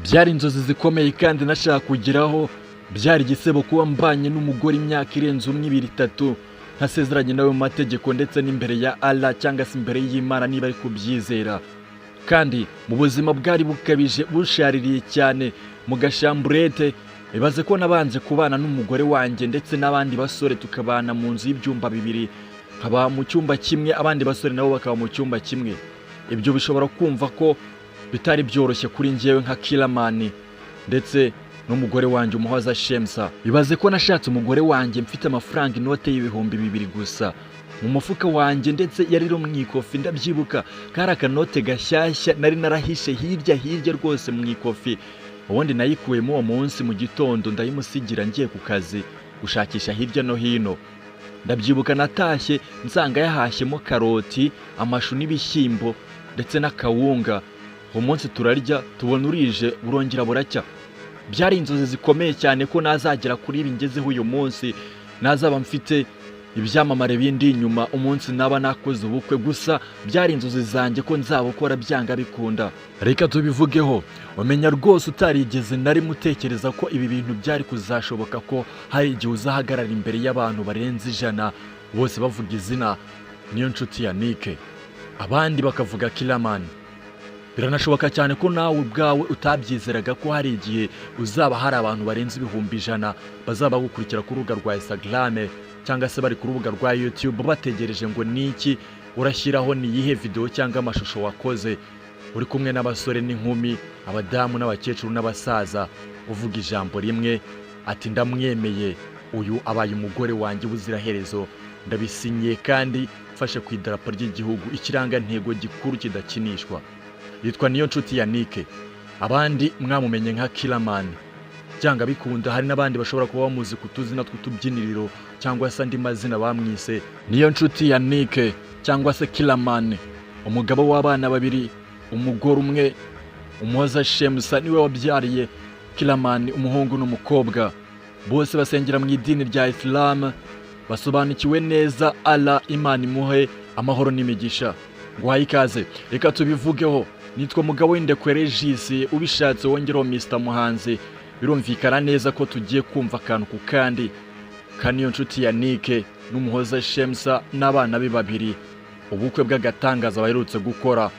Byari inzozi zikomeye kandi nashaka kugeraho. Byari igisebo kuba mbanye n'umugore imyaka irenze umwe, ibiri, itatu, ntasezeranye nawe mu mategeko ndetse n'imbere ya Allah cyangwa se imbere y'Imana niba ari kubyizera. Kandi mu buzima bwari bukabije, bushaririye cyane mu gashamburete. Ibaze ko nabanje kubana n'umugore wanjye ndetse n'abandi basore, tukabana mu nzu y'ibyumba bibiri, nkaba mu cyumba kimwe, abandi basore nabo bakaba mu cyumba kimwe. Ibyo bishobora kumva ko bitari byoroshye kuri njyewe nka Killaman ndetse n'umugore wanjye Umuhoza Shemsa. Ibaze ko nashatse umugore wanjye mfite amafaranga, inote y'2000 gusa mu mufuka wanjye, ndetse yari no mu ikofi. Ndabyibuka, kari akanote gashyashya nari narahishe hirya hirya rwose mu ikofi. Ubundi nayikuyemo uwo munsi mu gitondo, ndayimusigira, ngiye ku kazi gushakisha hirya no hino. Ndabyibuka, natashye nsanga yahashyemo karoti, amashu n'ibishyimbo ndetse n'akawunga. Uwo munsi turarya, tubona urije, burongera buracya. Byari inzozi zikomeye cyane ko nazagera kuri ibi ngezeho uyu munsi, nazaba mfite ibyamamare bindi inyuma umunsi naba nakoze ubukwe. Gusa byari inzozi zanjye ko nzabukora byanga bikunda. Reka tubivugeho. Umenya rwose utarigeze na rimwe utekereza ko ibi bintu byari kuzashoboka, ko hari igihe uzahagarara imbere y'abantu barenze 100, bose bavuga izina Niyo Nshuti Yannick, abandi bakavuga Killaman. Biranashoboka cyane ko nawe ubwawe utabyizeraga ko hari igihe uzaba hari abantu barenze 100,000 bazaba bagukurikira ku rubuga rwa Instagram cyangwa se bari ku rubuga rwa YouTube, bategereje ngo niki urashyiraho, ni iyihe video cyangwa amashusho wakoze uri kumwe n'abasore n'inkumi, abadamu n'abakecuru n'abasaza, uvuga ijambo rimwe ati: "Ndamwemeye, uyu abaye umugore wanjye ubuziraherezo, ndabisinyiye kandi mfashe ku idarapo ry'igihugu, ikirangantego gikuru kidakinishwa." Yitwa Niyo Nshuti Yannick, abandi mwamumenye nka Killaman. Byanga bikunda hari n'abandi bashobora kuba bamuzi ku tuzina tw'utubyiniriro cyangwa se andi mazina bamwise. Niyo Nshuti Yannick cyangwa se Killaman, umugabo w'abana babiri, umugore umwe. Umuhoza Shemsa niwe wabyariye Killaman umuhungu n'umukobwa. Bose basengera mu idini rya Islam, basobanukiwe neza Allah. Imana imuhe amahoro n'imigisha. Nguhaye ikaze, reka tubivugeho. Nitwa Mugabo w'Indekwe Regis, ubishatse wongereho Mr Muhanzi. Birumvikana neza ko tugiye kumva akantu ku kandi ka Niyo Nshuti Yannick n'Umuhoza Shemsa n'abana be babiri, ubukwe bw'agatangaza baherutse gukora.